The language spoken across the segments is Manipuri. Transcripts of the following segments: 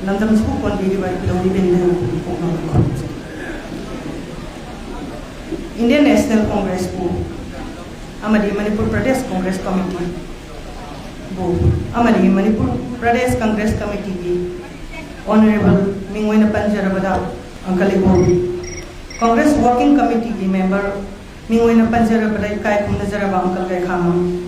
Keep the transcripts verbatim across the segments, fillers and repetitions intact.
ꯂꯝꯗꯝꯁꯤꯕꯨ ꯀꯣꯟꯕꯤꯔꯤꯕ ꯏꯄꯨꯗꯧꯔꯤ ꯕꯦꯟꯗꯅ ꯄꯨꯛꯅꯤꯡ ꯄꯣꯛꯅꯕ ꯈꯨꯔꯨꯝꯖꯩ꯫ Indian National Congress ꯄꯨ ꯑꯃꯗꯤ Manipur Pradesh Congress Committee ꯕꯨ ꯑꯃꯗꯤ Manipur Pradesh Congress Committee ꯒꯤ Honourable ꯃꯤꯡ ꯑꯣꯏꯅ ꯄꯟꯖꯔꯕꯗ Uncle ꯏꯕꯣꯕꯤ, Congress Working Committee ꯒꯤ member ꯃꯤꯡ ꯑꯣꯏꯅ ꯄꯟꯖꯔꯕꯗ ꯏꯀꯥꯏ ꯈꯨꯝꯅꯖꯔꯕ Uncle ꯀꯩꯈꯥꯉꯝ,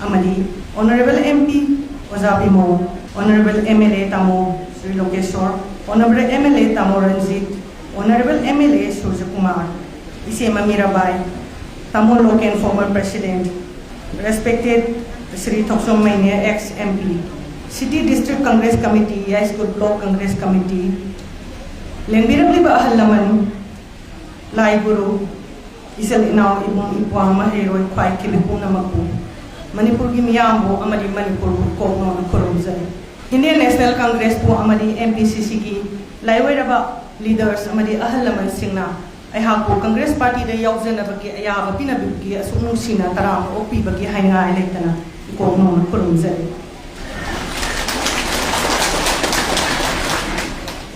ꯑꯃꯗꯤ Honourable M P ꯑꯣꯖꯥ Bimol, Honourable M L A ꯇꯥꯃꯣ Shri ꯂꯣꯀꯦꯁꯣꯔ, Honourable M L A ꯇꯥꯃꯣ Ranjit, Honourable M L A ꯁꯨꯔꯖꯀꯨꯃꯥꯔ, ꯏꯆꯦ ꯃꯃꯤꯔꯥꯕꯥꯏ, ꯇꯥꯃꯣ Loken former president, respected Shri Thokchom Meinya ex M P, City District Congress Committee, Yaiskul Block Congress Committee, ꯂꯦꯡꯕꯤꯔꯛꯂꯤꯕ ꯑꯍꯜ ꯂꯃꯟ, ꯂꯥꯏ ꯒꯨꯔꯨ, ꯏꯆꯤꯜ ꯏꯅꯥꯎ, ꯏꯕꯨꯡ ꯏꯄ꯭ꯋꯥ, ꯃꯍꯩꯔꯣꯏ, ꯈ꯭ꯋꯥꯏ ꯀꯤꯕꯤ ꯄꯨꯝꯅꯃꯛꯄꯨ, ꯃꯅꯤꯄꯨꯔꯒꯤ ꯃꯤꯌꯥꯝꯕꯨ ꯑꯃꯗꯤ ꯃꯅꯤꯄꯨꯔꯕꯨ ꯀꯣꯛ ꯅꯧꯅ ꯈꯨꯔꯨꯝꯖꯔꯤ꯫ Indian National Congress ꯄꯨ ꯑꯃꯗꯤ M P C C ꯒꯤ ꯂꯥꯏꯑꯣꯏꯔꯕ leaders ꯑꯃꯗꯤ ꯑꯍꯜ ꯂꯃꯟꯁꯤꯡꯅ ꯑꯩꯍꯥꯛꯄꯨ Congress Party ꯗ ꯌꯥꯎꯖꯅꯕꯒꯤ ꯑꯌꯥꯕ ꯄꯤꯅꯕꯤꯕꯒꯤ ꯑꯁꯨꯛ ꯅꯨꯡꯁꯤꯅ ꯇꯔꯥꯝꯅ ꯑꯣꯛꯄꯤꯕꯒꯤ ꯍꯥꯏꯅꯤꯡꯉꯥꯏ ꯂꯩꯇꯅ ꯏꯀꯣꯛ ꯅꯧꯅ ꯈꯨꯔꯨꯝꯖꯔꯤ꯫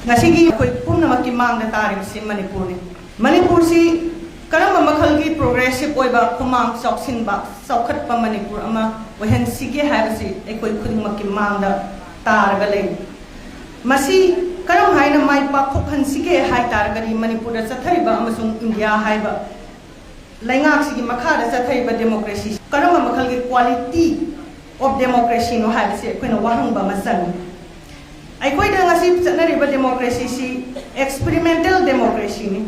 ꯉꯁꯤꯒꯤ ꯑꯩꯈꯣꯏ ꯄꯨꯝꯅꯃꯛꯀꯤ ꯃꯥꯡꯗ ꯇꯥꯔꯤꯕꯁꯤ ꯃꯅꯤꯄꯨꯔꯅꯤ꯫ ꯃꯅꯤꯄꯨꯔꯁꯤ ꯀꯔꯝꯕ ꯃꯈꯜꯒꯤ progressive ꯑꯣꯏꯕ, ꯈꯨꯃꯥꯡ ꯆꯥꯎꯁꯤꯟꯕ, ꯆꯥꯎꯈꯠꯄ ꯃꯅꯤꯄꯨꯔ ꯑꯃ ꯑꯣꯏꯍꯟꯁꯤꯒꯦ ꯍꯥꯏꯕꯁꯤ ꯑꯩꯈꯣꯏ ꯈꯨꯗꯤꯡꯃꯛꯀꯤ ꯃꯥꯡꯗ ꯇꯥꯔꯒ ꯂꯩ꯫ ꯃꯁꯤ ꯀꯔꯝ ꯍꯥꯏꯅ ꯃꯥꯏ ꯄꯥꯛꯊꯣꯛꯍꯟꯁꯤꯒꯦ ꯍꯥꯏ ꯇꯥꯔꯒꯗꯤ, ꯃꯅꯤꯄꯨꯔꯗ ꯆꯠꯊꯔꯤꯕ ꯑꯃꯁꯨꯡ ꯏꯟꯗꯤꯌꯥ ꯍꯥꯏꯕ ꯂꯩꯉꯥꯛꯁꯤꯒꯤ ꯃꯈꯥꯗ ꯆꯠꯊꯔꯤꯕ democracy ꯀꯔꯝꯕ ꯃꯈꯜꯒꯤ quality of democracy ꯅꯣ ꯍꯥꯏꯕꯁꯤ ꯑꯩꯈꯣꯏꯅ ꯋꯥꯍꯪꯕ ꯑꯃ ꯆꯪꯉꯤ꯫ ꯑꯩꯈꯣꯏꯗ ꯉꯁꯤ ꯆꯠꯅꯔꯤꯕ democracy ꯁꯤ experimental democracy ꯅꯤ꯫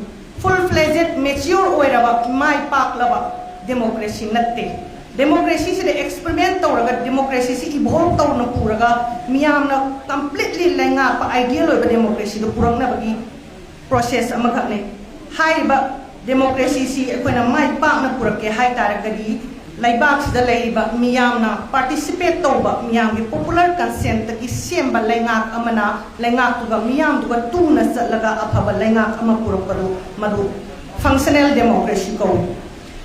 Full fledged, mature ꯑꯣꯏꯔꯕ, ꯃꯥꯏ ꯄꯥꯛꯂꯕ democracy ꯅꯠꯇꯦ꯫ Democracy ꯁꯤꯗ experiment ꯇꯧꯔꯒ, democracy ꯁꯤ evolve ꯇꯧꯅ ꯄꯨꯔꯒ, ꯃꯤꯌꯥꯝꯅ completely ꯂꯩꯉꯥꯛꯄ ideal ꯑꯣꯏꯕ democracy ꯗꯨ ꯄꯨꯔꯛꯅꯕꯒꯤ process ꯑꯃꯈꯛꯅꯤ꯫ ꯍꯥꯏꯔꯤꯕ democracy ꯁꯤ ꯑꯩꯈꯣꯏꯅ ꯃꯥꯏ ꯄꯥꯛꯅ ꯄꯨꯔꯛꯀꯦ ꯍꯥꯏ ꯇꯥꯔꯒꯗꯤ, ꯂꯩꯕꯥꯛꯁꯤꯗ ꯂꯩꯔꯤꯕ ꯃꯤꯌꯥꯝꯅ participate ꯇꯧꯕ, ꯃꯤꯌꯥꯝꯒꯤ popular consent ꯇꯒꯤ ꯁꯦꯝꯕ ꯂꯩꯉꯥꯛ ꯑꯃꯅ ꯂꯩꯉꯥꯛꯇꯨꯒ ꯃꯤꯌꯥꯝꯗꯨꯒ ꯇꯨꯅ ꯆꯠꯂꯒ ꯑꯐꯕ ꯂꯩꯉꯥꯛ ꯑꯃ ꯄꯨꯔꯛꯄꯗꯨ, ꯃꯗꯨ functional democracy ꯀꯧꯏ꯫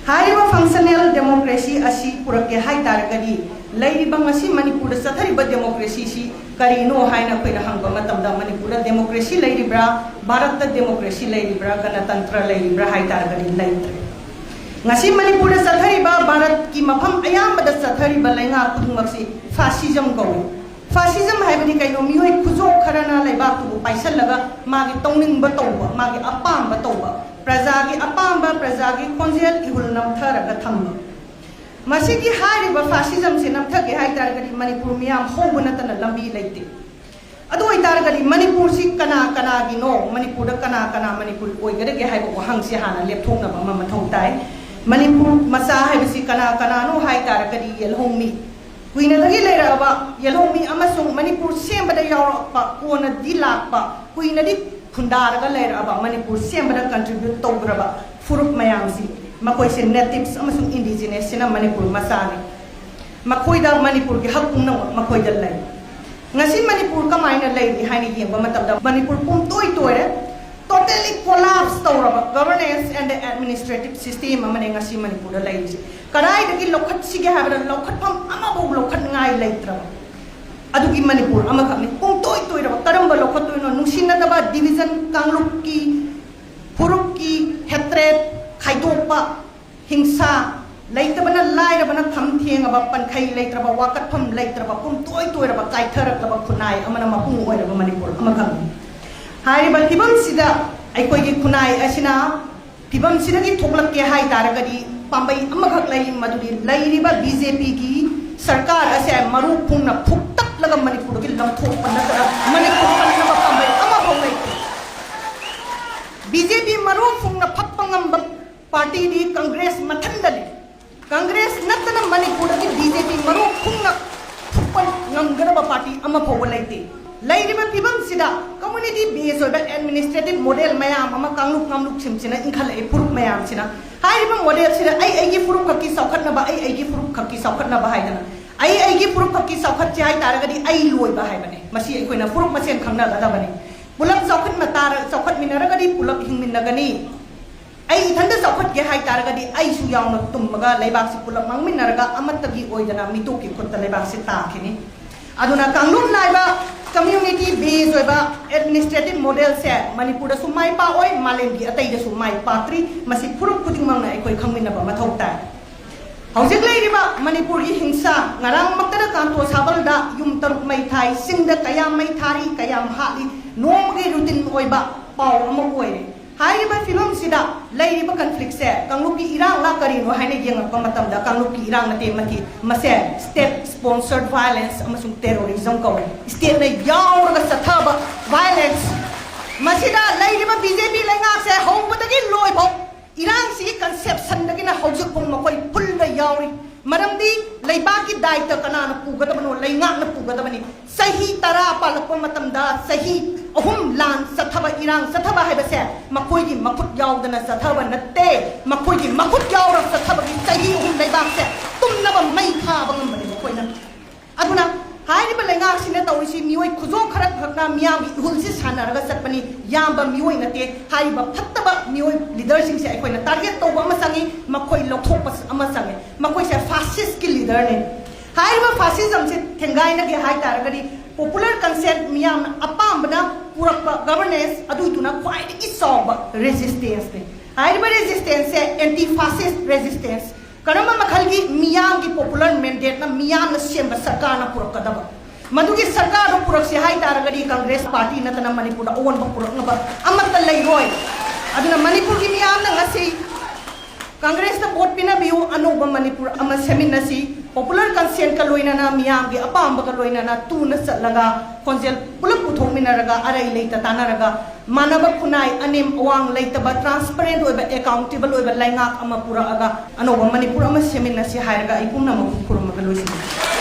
ꯍꯥꯏꯔꯤꯕ functional democracy ꯑꯁꯤ ꯄꯨꯔꯛꯀꯦ ꯍꯥꯏ ꯇꯥꯔꯒꯗꯤ, ꯂꯩꯔꯤꯕ ꯉꯁꯤ ꯃꯅꯤꯄꯨꯔꯗ ꯆꯠꯊꯔꯤꯕ democracy ꯁꯤ ꯀꯔꯤꯅꯣ ꯍꯥꯏꯅ ꯑꯩꯈꯣꯏꯅ ꯍꯪꯕ ꯃꯇꯝꯗ, ꯃꯅꯤꯄꯨꯔꯗ democracy ꯂꯩꯔꯤꯕ꯭ꯔꯥ, ꯚꯥꯔꯠꯇ democracy ꯂꯩꯔꯤꯕ꯭ꯔꯥ, ꯒꯅꯇꯟꯇ꯭ꯔ ꯂꯩꯔꯤꯕ꯭ꯔꯥ ꯍꯥꯏ ꯇꯥꯔꯒꯗꯤ ꯂꯩꯇ꯭ꯔꯦ꯫ ꯉꯁꯤ ꯃꯅꯤꯄꯨꯔꯗ ꯆꯠꯊꯔꯤꯕ, ꯚꯥꯔꯠꯀꯤ ꯃꯐꯝ ꯑꯌꯥꯝꯕꯗ ꯆꯠꯊꯔꯤꯕ ꯂꯩꯉꯥꯛ ꯈꯨꯗꯤꯡꯃꯛꯁꯤ fascism ꯀꯧꯏ꯫ Fascism ꯍꯥꯏꯕꯗꯤ ꯀꯩꯅꯣ? ꯃꯤꯑꯣꯏ ꯈꯨꯖꯣꯛ ꯈꯔꯅ ꯂꯩꯕꯥꯛꯇꯨꯕꯨ ꯄꯥꯏꯁꯜꯂꯒ ꯃꯥꯒꯤ ꯇꯧꯅꯤꯡꯕ ꯇꯧꯕ, ꯃꯥꯒꯤ ꯑꯄꯥꯝꯕ ꯇꯧꯕ, ꯄ꯭ꯔꯖꯥꯒꯤ ꯑꯄꯥꯝꯕ, ꯄ꯭ꯔꯖꯥꯒꯤ ꯈꯣꯟꯖꯦꯜ ꯏꯍꯨꯜ ꯅꯝꯊꯔꯒ ꯊꯝꯕ꯫ ꯃꯁꯤꯒꯤ ꯍꯥꯏꯔꯤꯕ fascism ꯁꯦ ꯅꯝꯊꯒꯦ ꯍꯥꯏ ꯇꯥꯔꯒꯗꯤ ꯃꯅꯤꯄꯨꯔ ꯃꯤꯌꯥꯝ ꯍꯧꯕ ꯅꯠꯇꯅ ꯂꯝꯕꯤ ꯂꯩꯇꯦ꯫ ꯑꯗꯨ ꯑꯣꯏꯇꯥꯔꯒꯗꯤ ꯃꯅꯤꯄꯨꯔꯁꯤ ꯀꯅꯥ ꯀꯅꯥꯒꯤꯅꯣ, ꯃꯅꯤꯄꯨꯔꯗ ꯀꯅꯥ ꯀꯅꯥ ꯃꯅꯤꯄꯨꯔ ꯑꯣꯏꯒꯗꯒꯦ ꯍꯥꯏꯕ ꯋꯥꯍꯪꯁꯤ ꯍꯥꯟꯅ ꯂꯦꯞꯊꯣꯛꯅꯕ ꯑꯃ ꯃꯊꯧ ꯇꯥꯏ꯫ ꯃꯅꯤꯄꯨꯔ ꯃꯆꯥ ꯍꯥꯏꯕꯁꯤ ꯀꯅꯥ ꯀꯅꯥꯅꯣ ꯍꯥꯏ ꯇꯥꯔꯒꯗꯤ ꯌꯦꯜꯍꯧꯃꯤ, ꯀꯨꯏꯅꯗꯒꯤ ꯂꯩꯔꯛꯑꯕ ꯌꯦꯜꯍꯧꯃꯤ ꯑꯃꯁꯨꯡ ꯃꯅꯤꯄꯨꯔ ꯁꯦꯝꯕꯗ ꯌꯥꯎꯔꯛꯄ, ꯀꯣꯟꯅꯗꯤ ꯂꯥꯛꯄ, ꯀꯨꯏꯅꯗꯤ ꯈꯨꯟꯗꯥꯔꯒ ꯂꯩꯔꯛꯑꯕ, ꯃꯅꯤꯄꯨꯔ ꯁꯦꯝꯕꯗ contribute ꯇꯧꯈ꯭ꯔꯕ ꯐꯨꯔꯨꯞ ꯃꯌꯥꯝꯁꯤ, ꯃꯈꯣꯏꯁꯦ natives ꯑꯃꯁꯨꯡ indigenous ꯁꯤꯅ ꯃꯅꯤꯄꯨꯔ ꯃꯆꯥꯅꯤ꯫ ꯃꯈꯣꯏꯗ ꯃꯅꯤꯄꯨꯔꯒꯤ ꯍꯛ ꯄꯨꯝꯅꯃꯛ ꯃꯈꯣꯏꯗ ꯂꯩ꯫ ꯉꯁꯤ ꯃꯅꯤꯄꯨꯔ ꯀꯃꯥꯏꯅ ꯂꯩꯔꯤ ꯍꯥꯏꯅ ꯌꯦꯡꯕ ꯃꯇꯝꯗ ꯃꯅꯤꯄꯨꯔ ꯄꯨꯝꯇꯣꯏ ꯇꯣꯏꯔꯦ꯫ Totally collapse ꯇꯧꯔꯕ governance and administrative system ꯑꯃꯅꯦ ꯉꯁꯤ ꯃꯅꯤꯄꯨꯔꯗ ꯂꯩꯔꯤꯁꯦ꯫ ꯀꯗꯥꯏꯗꯒꯤ ꯂꯧꯈꯠꯁꯤꯒꯦ ꯍꯥꯏꯕꯗ ꯂꯧꯈꯠꯐꯝ ꯑꯃꯐꯥꯎ ꯂꯧꯈꯠꯅꯤꯡꯉꯥꯏ ꯂꯩꯇ꯭ꯔꯕ ꯑꯗꯨꯒꯤ ꯃꯅꯤꯄꯨꯔ ꯑꯃꯈꯛꯅꯤ꯫ ꯄꯨꯡꯇꯣꯏ ꯇꯣꯏꯔꯕ, ꯀꯔꯝꯕ ꯂꯧꯈꯠꯇꯣꯏꯅꯣ? ꯅꯨꯡꯁꯤꯅꯗꯕ, division, ꯀꯥꯡꯂꯨꯞꯀꯤ, ꯐꯨꯔꯨꯞꯀꯤ hatred, ꯈꯥꯏꯗꯣꯛꯄ, ꯍꯤꯡꯁꯥ, ꯂꯩꯇꯕꯅ ꯂꯥꯏꯔꯕꯅ ꯈꯝ ꯊꯦꯡꯉꯕ, ꯄꯟꯈꯩ ꯂꯩꯇ꯭ꯔꯕ, ꯋꯥꯀꯠꯐꯝ ꯂꯩꯇ꯭ꯔꯕ, ꯄꯨꯝꯇꯣꯏ ꯇꯣꯏꯔꯕ, ꯀꯥꯏꯊꯔꯛꯂꯕ ꯈꯨꯟꯅꯥꯏ ꯑꯃꯅ ꯃꯄꯨꯡ ꯑꯣꯏꯔꯕ ꯃꯅꯤꯄꯨꯔ ꯑꯃꯈꯛꯅꯤ꯫ ꯍꯥꯏꯔꯤꯕ ꯐꯤꯕꯝꯁꯤꯗ ꯑꯩꯈꯣꯏꯒꯤ ꯈꯨꯟꯅꯥꯏ ꯑꯁꯤꯅ ꯐꯤꯕꯝꯁꯤꯗꯒꯤ ꯊꯣꯛꯂꯛꯀꯦ ꯍꯥꯏ ꯇꯥꯔꯒꯗꯤ ꯄꯥꯝꯕꯩ ꯑꯃꯈꯛ ꯂꯩ, ꯃꯗꯨꯗꯤ ꯂꯩꯔꯤꯕ BJP ꯒꯤ ꯁꯔꯀꯥꯔ ꯑꯁꯦ ꯃꯔꯨ ꯐꯨꯡꯅ ꯐꯨꯛꯇꯠꯂꯒ ꯃꯅꯤꯄꯨꯔꯗꯒꯤ ꯂꯪꯊꯣꯛꯄ ꯅꯠꯇꯅ ꯃꯅꯤꯄꯨꯔ ꯀꯟꯅꯕ ꯄꯥꯝꯕꯩ ꯑꯃꯐꯥꯎ ꯂꯩꯇꯦ꯫ BJP ꯃꯔꯨ ꯐꯨꯡꯅ ꯐꯛꯄ ꯉꯝꯕ party ꯗꯤ Congress ꯃꯊꯟꯗꯅꯤ꯫ Congress ꯅꯠꯇꯅ ꯃꯅꯤꯄꯨꯔꯗꯗꯤ BJP ꯃꯔꯨ ꯐꯨꯡꯅ ꯐꯨꯛꯄ ꯉꯝꯒꯗꯕ party ꯑꯃ ꯐꯥꯎꯕ ꯂꯩꯇꯦ꯫ ꯂꯩꯔꯤꯕ ꯐꯤꯕꯝꯁꯤꯗ community base ꯑꯣꯏꯕ administrative model ꯃꯌꯥꯝ ꯑꯃ ꯀꯥꯡꯂꯨꯞ ꯀꯥꯡꯂꯨꯞꯁꯤꯡꯁꯤꯅ ꯏꯟꯈꯠꯂꯛꯏ, ꯐꯨꯔꯨꯞ ꯃꯌꯥꯝꯁꯤꯅ꯫ ꯍꯥꯏꯔꯤꯕ model ꯁꯤꯗ ꯑꯩ ꯑꯩꯒꯤ ꯐꯨꯔꯨꯞ ꯈꯛꯀꯤ ꯆꯥꯎꯈꯠꯅꯕ, ꯑꯩ ꯑꯩꯒꯤ ꯐꯨꯔꯨꯞ ꯈꯛꯀꯤ ꯆꯥꯎꯈꯠꯅꯕ ꯍꯥꯏꯗꯅ, ꯑꯩ ꯑꯩꯒꯤ ꯐꯨꯔꯨꯞ ꯈꯛꯀꯤ ꯆꯥꯎꯈꯠꯁꯦ ꯍꯥꯏ ꯇꯥꯔꯒꯗꯤ ꯑꯩ ꯂꯣꯏꯕ ꯍꯥꯏꯕꯅꯦ꯫ ꯃꯁꯤ ꯑꯩꯈꯣꯏꯅ ꯐꯨꯔꯨꯞ ꯃꯁꯦꯟ ꯈꯪꯅꯒꯗꯕꯅꯤ꯫ ꯄꯨꯂꯞ ꯆꯥꯎꯈꯠꯃ ꯇꯥꯔ-, ꯆꯥꯎꯈꯠꯃꯤꯟꯅꯔꯒꯗꯤ ꯄꯨꯂꯞ ꯍꯤꯡꯃꯤꯟꯅꯒꯅꯤ꯫ ꯑꯩ ꯏꯊꯟꯇ ꯆꯥꯎꯈꯠꯀꯦ ꯍꯥꯏꯇꯥꯔꯒꯗꯤ ꯑꯩꯁꯨ ꯌꯥꯎꯅ ꯇꯨꯝꯃꯒ ꯂꯩꯕꯥꯛꯁꯤ ꯄꯨꯂꯞ ꯃꯥꯡꯃꯤꯟꯅꯔꯒ ꯑꯃꯠꯇꯒꯤ ꯑꯣꯏꯗꯅ ꯃꯤꯇꯣꯞꯀꯤ ꯈꯨꯠꯇ ꯂꯩꯕꯥꯛꯁꯤ ꯇꯥꯈꯤꯅꯤ꯫ ꯑꯗꯨꯅ ꯀꯥꯡꯂꯨꯞ ꯅꯥꯏꯕ community based ꯑꯣꯏꯕ administrative modelꯁꯦ ꯃꯅꯤꯄꯨꯔꯗꯁꯨ ꯃꯥꯏ ꯄꯥꯛꯑꯣꯏ, ꯃꯥꯂꯦꯝꯒꯤ ꯑꯇꯩꯗꯁꯨ ꯃꯥꯏ ꯄꯥꯛꯇ꯭ꯔꯤ꯫ ꯃꯁꯤ ꯐꯨꯔꯨꯞ ꯈꯨꯗꯤꯡꯃꯛꯅ ꯑꯩꯈꯣꯏ ꯈꯪꯃꯤꯟꯅꯕ ꯃꯊꯧ ꯇꯥꯏ꯫ ꯍꯧꯖꯤꯛ ꯂꯩꯔꯤꯕ ꯃꯅꯤꯄꯨꯔꯒꯤ ꯍꯤꯡꯁꯥ, ꯉꯔꯥꯡꯃꯛꯇꯗ ꯀꯥꯟꯇꯣ ꯁꯥꯕꯜꯗ ꯌꯨꯝ ꯇꯔꯨꯛ ꯃꯩ ꯊꯥꯏ, ꯆꯤꯡꯗ ꯀꯌꯥꯝ ꯃꯩ ꯊꯥꯔꯤ, ꯀꯌꯥꯝ ꯍꯥꯠꯂꯤ, ꯅꯣꯡꯃꯒꯤ routine ꯑꯣꯏꯕ ꯄꯥꯎ ꯑꯃ ꯑꯣꯏꯔꯦ꯫ ꯍꯥꯏꯔꯤꯕ ꯐꯤꯕꯝꯁꯤꯗ ꯂꯩꯔꯤꯕ conflictꯁꯦ ꯀꯥꯡꯂꯨꯞꯀꯤ ꯏꯔꯥꯡꯂ ꯀꯔꯤꯅꯣ ꯍꯥꯏꯅ ꯌꯦꯡꯉꯛꯄ ꯃꯇꯝꯗ ꯀꯥꯡꯂꯨꯞꯀꯤ ꯏꯔꯥꯡ ꯅꯠꯇꯦ, ꯃꯁꯤ, ꯃꯁꯦ state sponsored violence ꯑꯃꯁꯨꯡ terrorism ꯀꯧꯏ꯫ Stateꯅ ꯌꯥꯎꯔꯒ ꯆꯠꯊꯕ violence꯫ ꯃꯁꯤꯗ ꯂꯩꯔꯤꯕ BJP ꯂꯩꯉꯥꯛꯁꯦ ꯍꯧꯕꯗꯒꯤ ꯂꯣꯏꯐꯥꯎ ꯏꯔꯥꯡꯁꯤꯒꯤ conceptionꯗꯒꯤꯅ ꯍꯧꯖꯤꯛꯐꯥꯎ ꯃꯈꯣꯏ fullꯗ ꯌꯥꯎꯔꯤ꯫ ꯃꯔꯝꯗꯤ ꯂꯩꯕꯥꯛꯀꯤ ꯗꯥꯏꯇ ꯀꯅꯥꯅ ꯄꯨꯒꯗꯕꯅꯣ? ꯂꯩꯉꯥꯛꯅ ꯄꯨꯒꯗꯕꯅꯤ꯫ ꯆꯍꯤ ꯇꯔꯥ ꯄꯥꯜꯂꯛꯄ ꯃꯇꯝꯗ ꯆꯍꯤ ꯑꯍꯨꯝ ꯂꯥꯟ ꯆꯠꯊꯕ, ꯏꯔꯥꯡ ꯆꯠꯊꯕ ꯍꯥꯏꯕꯁꯦ ꯃꯈꯣꯏꯒꯤ ꯃꯈꯨꯠ ꯌꯥꯎꯗꯅ ꯆꯠꯊꯕ ꯅꯠꯇꯦ꯫ ꯃꯈꯣꯏꯒꯤ ꯃꯈꯨꯠ ꯌꯥꯎꯔꯒ ꯆꯠꯊꯕꯒꯤ ꯆꯍꯤ ꯑꯍꯨꯝ ꯂꯩꯕꯥꯛꯁꯦ ꯇꯨꯝꯅꯕ ꯃꯩ ꯊꯥꯕ ꯉꯝꯕꯅꯤ ꯃꯈꯣꯏꯅ꯫ ꯑꯗꯨꯅ ꯍꯥꯏꯔꯤꯕ ꯂꯩꯉꯥꯛꯁꯤꯅ ꯇꯧꯔꯤꯁꯤ ꯃꯤꯑꯣꯏ ꯈꯨꯖꯣ ꯈꯔ ꯈꯛꯅ ꯃꯤꯌꯥꯝꯒꯤ ꯏꯍꯨꯜꯁꯤ ꯁꯥꯟꯅꯔꯒ ꯆꯠꯄꯅꯤ, ꯌꯥꯝꯕ ꯃꯤꯑꯣꯏ ꯅꯠꯇꯦ꯫ ꯍꯥꯏꯔꯤꯕ ꯐꯠꯇꯕ ꯃꯤꯑꯣꯏ leaderꯁꯤꯡꯁꯦ ꯑꯩꯈꯣꯏꯅ target ꯇꯧꯕ ꯑꯃ ꯆꯪꯉꯤ, ꯃꯈꯣꯏ ꯂꯧꯊꯣꯛꯄ ꯑꯃ ꯆꯪꯉꯤ꯫ ꯃꯈꯣꯏꯁꯦ fascistꯀꯤ leaderꯅꯤ꯫ ꯍꯥꯏꯔꯤꯕ fascismꯁꯦ ꯊꯦꯡꯒꯥꯏꯅꯒꯦ ꯍꯥꯏ ꯇꯥꯔꯒꯗꯤ popular consent, ꯃꯤꯌꯥꯝꯅ ꯑꯄꯥꯝꯕꯅ ꯄꯨꯔꯛꯄ governance ꯑꯗꯨꯗꯨꯅ ꯈ꯭ꯋꯥꯏꯗꯒꯤ ꯆꯥꯎꯕ resistanceꯅꯤ꯫ ꯍꯥꯏꯔꯤꯕ resistanceꯁꯦ anti fascist resistance꯫ ꯀꯔꯝꯕ ꯃꯈꯜꯒꯤ? ꯃꯤꯌꯥꯝꯒꯤ popular mandateꯅ, ꯃꯤꯌꯥꯝꯅ ꯁꯦꯝꯕ ꯁꯔꯀꯥꯔꯅ ꯄꯨꯔꯛꯀꯗꯕ꯫ ꯃꯗꯨꯒꯤ ꯁꯔꯀꯥꯔꯗꯨ ꯄꯨꯔꯛꯁꯤ ꯍꯥꯏ ꯇꯥꯔꯒꯗꯤ Congress party ꯅꯠꯇꯅ ꯃꯅꯤꯄꯨꯔꯗ ꯑꯑꯣꯟꯕ ꯄꯨꯔꯛꯅꯕ ꯑꯃꯠꯇ ꯂꯩꯔꯣꯏ꯫ ꯑꯗꯨꯅ ꯃꯅꯤꯄꯨꯔꯒꯤ ꯃꯤꯌꯥꯝꯅ ꯉꯁꯤ Congressꯇ vote ꯄꯤꯅꯕꯤꯌꯨ, ꯑꯅꯧꯕ ꯃꯅꯤꯄꯨꯔ ꯑꯃ ꯁꯦꯝꯃꯤꯟꯅꯁꯤ꯫ Popular consentꯀ ꯂꯣꯏꯅꯅ, ꯃꯤꯌꯥꯝꯒꯤ ꯑꯄꯥꯝꯕꯒ ꯂꯣꯏꯅꯅ ꯇꯨꯅ ꯆꯠꯂꯒ ꯈꯣꯟꯖꯦꯜ ꯄꯨꯂꯞ ꯄꯨꯊꯣꯛꯃꯤꯟꯅꯔꯒ, ꯑꯔꯩ ꯂꯩꯇ ꯇꯥꯟꯅꯔꯒ, ꯃꯥꯟꯅꯕ ꯈꯨꯟꯅꯥꯏ, ꯑꯅꯦꯝ ꯑꯋꯥꯡ ꯂꯩꯇꯕ, transparent ꯑꯣꯏꯕ, accountable ꯑꯣꯏꯕ ꯂꯩꯉꯥꯛ ꯑꯃ ꯄꯨꯔꯛꯑꯒ ꯑꯅꯧꯕ ꯃꯅꯤꯄꯨꯔ ꯑꯃ ꯁꯦꯝꯃꯤꯟꯅꯁꯤ ꯍꯥꯏꯔꯒ ꯑꯩ ꯄꯨꯝꯅꯃꯛꯄꯨ ꯈꯨꯔꯨꯝꯃꯒ ꯂꯣꯏꯁꯤꯟꯖꯒꯦ꯫